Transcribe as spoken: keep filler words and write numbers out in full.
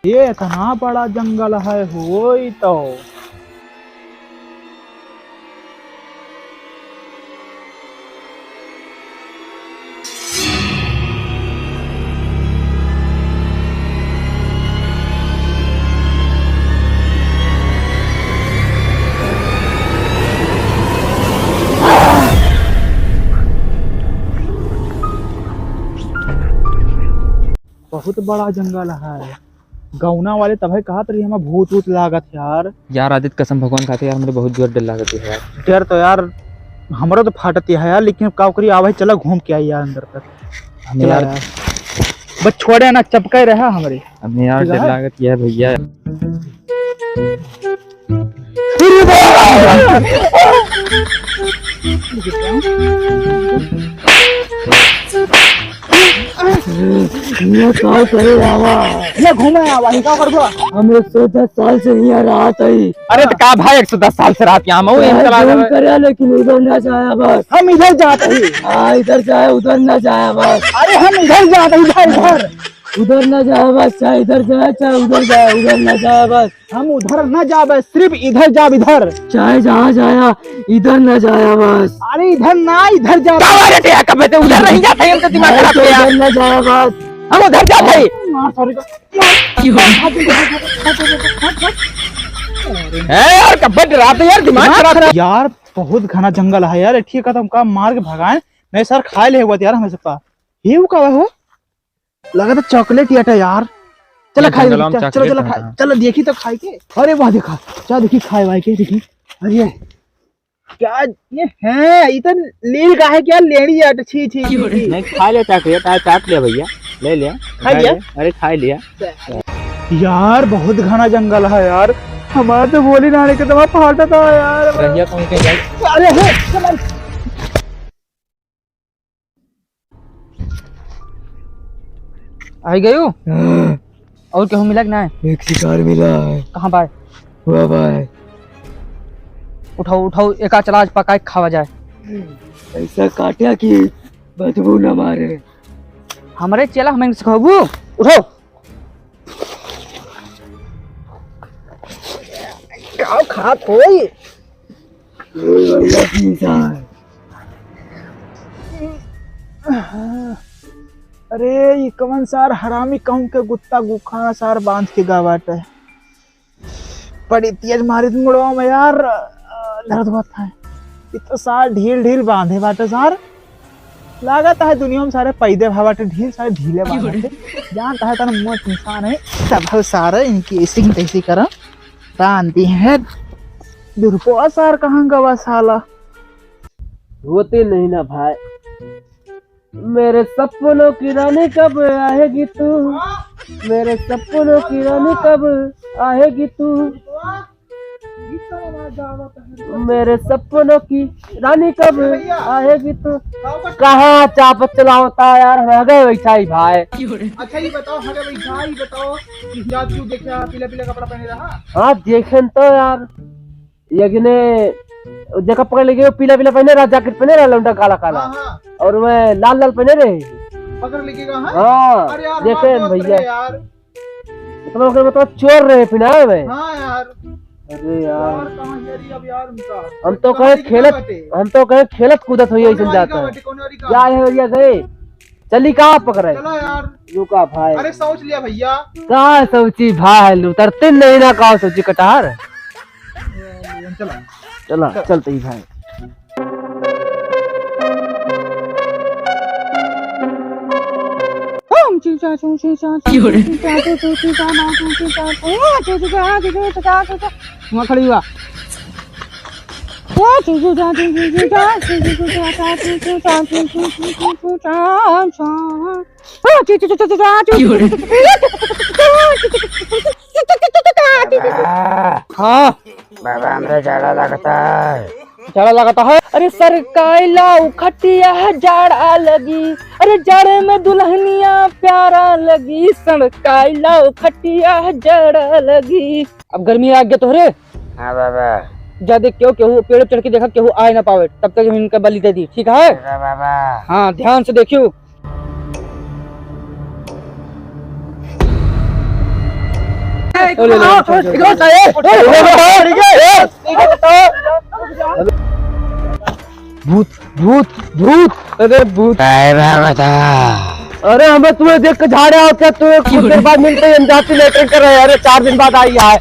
ये इतना बड़ा जंगल है होई तो। बहुत बड़ा जंगल है। गौना वाले तबे कहत रही, हमें भूत वूत लागत यार। यार आदित्य, कसम भगवान खाते यार, हमरे बहुत जोर डर लागत है यार। डर तो यार हमरो तो फाटत है यार, लेकिन अब का करी, आवे चला घूम के आई यार अंदर तक। हमें चला यार। यार। बस छोड़े ना, चपके रहा हमरे। हमें यार ठीक है। डर लागत है भैया। ये का करे आवा? ये घूमे आवा, ये का करबो? हम एक सौ दस साल से यहाँ रहत हई। अरे तो का भाई, एक सौ दस साल से रहत यहाँ, मैं भाई, चला जोन गए। करे, लेकिन इधर ना जाया बस। हम इधर जात हई। हाँ, इधर जाए, उधर ना जाया बस। अरे हम इधर जात हई, इधर, इधर। उधर ना जाया बस, चाहे इधर जाए, चाहे उधर जाए, उधर ना जाया बस। हम उधर ना जाबे, सिर्फ इधर जाब, इधर। चाहे जहाँ जाया, इधर ना जाया बस। अरे इधर ना, इधर जा। का बात है, कब से उधर नहीं जाते हैं, हम तो दिमाग अरे खराब तो किया। उधर ना जाया बस। हम उधर जाते हैं। मार, सॉरी का। है यार, कब डराते यार, दिमाग दिमाग खराब। खराब। यार, बहुत घना जंगल है यार, ठीक है, तो हम का मार के भगाएं। नहीं सर, खाए ले हुआ यार, हमें सबका। ये वो का हो? लगा तो चॉकलेट ही अटा यार। चला ये खाई, जंगलवा में चल, चला, चॉकलेट चला कहाँ खाई, था? चला देखी तो खाई के। अरे वाह, देखा, चला देखी खाए वाए के, देखी। अरे क्या ये है? ये तो लील का है क्या? लेड़ी अट, छी, छी, छी, छी। नहीं, खा ले चॉकलेट, आ, चाट ले भैया, ले ले, खा खा लिया? ले। अरे खा लिया। यार बहुत घना जंगल है यार, हमारे तो गोली नाने के दवा फाटा था यार। रहिया कौन के जाए? अरे हे, चला। आई गयो? हाँ। और केहू मिला कि नाय? एक शिकार मिला है। कहाँ बाय? हुआ बाय। उठाओ, उठाओ, एका चला आज पकाए के खावा जाए। ऐसा काट्या कि बदबू न मारे। हमरे चेला हमें सिखाबू? उठाओ। का खात होई? ओए भैया, पीसा है। अरे, ई कवन सार हरामी कहूँ के गुत्ता गुखा सार बांध के गा बाटे। बड़ी तेज मारित मुड़वा में यार, अ, दर्द होत है। ई तो सार ढील ढील बांधे बाटे सार। लागत है दुनिया में सारे पैदे भा बाटे ढील, सारे ढीले बांधे। जानत है तन मोट इंसान है, तब सारे इनकी ऐसी की तैसी करम। बांध दी है। दुर्पा सार कहाँ गवा साला? होते नहीं ना भाई। मेरे सपनों की रानी कब आएगी तू? मेरे सपनों की रानी कब आएगी तू? मेरे सपनों की रानी कब आएगी तू? कहाँ चापत चलावता यार, हम हगे बैठा ही भाई। अच्छा ये बताओ, हगे बैठा ही बताओ कि जात क्यों देखा, पीला पीला कपड़ा पहने रहा? हाँ देखेन तो यार। यगिने जेका पकड़ लेके वो पीला पीला पहने रहा, जैकेट पहने रहा, लौंडा काला काला। हाँ, हाँ। और वह लाल लाल पहने रहे। पकड़ लेके गया, हाँ? हाँ, अरे यार, देखे हमारे दोस्त भैया। रहे यार। मतलब, ओकर मतलब चोर रहे फिर, हाँ, मैं? हाँ यार। अरे यार। यार, कहाँ गया रे अब यार उनका? हम तो कहाँ कहे लेके खेलत, गया बाटे? हम तो कहे खेलत कूदत होई कौन ऐसन वाली जाता का है। बाटे, कौन वाली का? यार, है भैया गए। चली का पकड़े? चला यार। रुका भाई। अरे सोच लिया भैया। का सोची भाई, उतरते नहीं ना का सोची कटार। चला। चला, चल। चलते ही भाई। वहाँ खड़ी हुआ। हाँ। बाबा, हमरा जाड़ा लगता है। जाड़ा लगता है? अरे सरकाइला उखटिया जाड़ा लगी, अरे जाड़े में दुल्हनिया प्यारा लगी, सरकाइला उखटिया जाड़ा लगी। अब गर्मी आ गया तोहरे? हाँ बाबा। जा देख, केहू, केहू पेड़ चढ़ के देखा, केहू आए ना पावे, तब तक हम इनका बलि दे दी, ठीक है? ठीक है बाबा। हाँ, ध्यान से देखियो। अरे, अरे, अरे, अरे, अरे, अरे, अरे, भूत, भूत, भूत, अरे भूत। अरे हमें तुम्हें देख के झाड़े आओ क्या? तुम्हें कुछ देर बाद मिलते ही हम जाती लेटरिन कर रहे हैं। अरे चार दिन बाद आई है।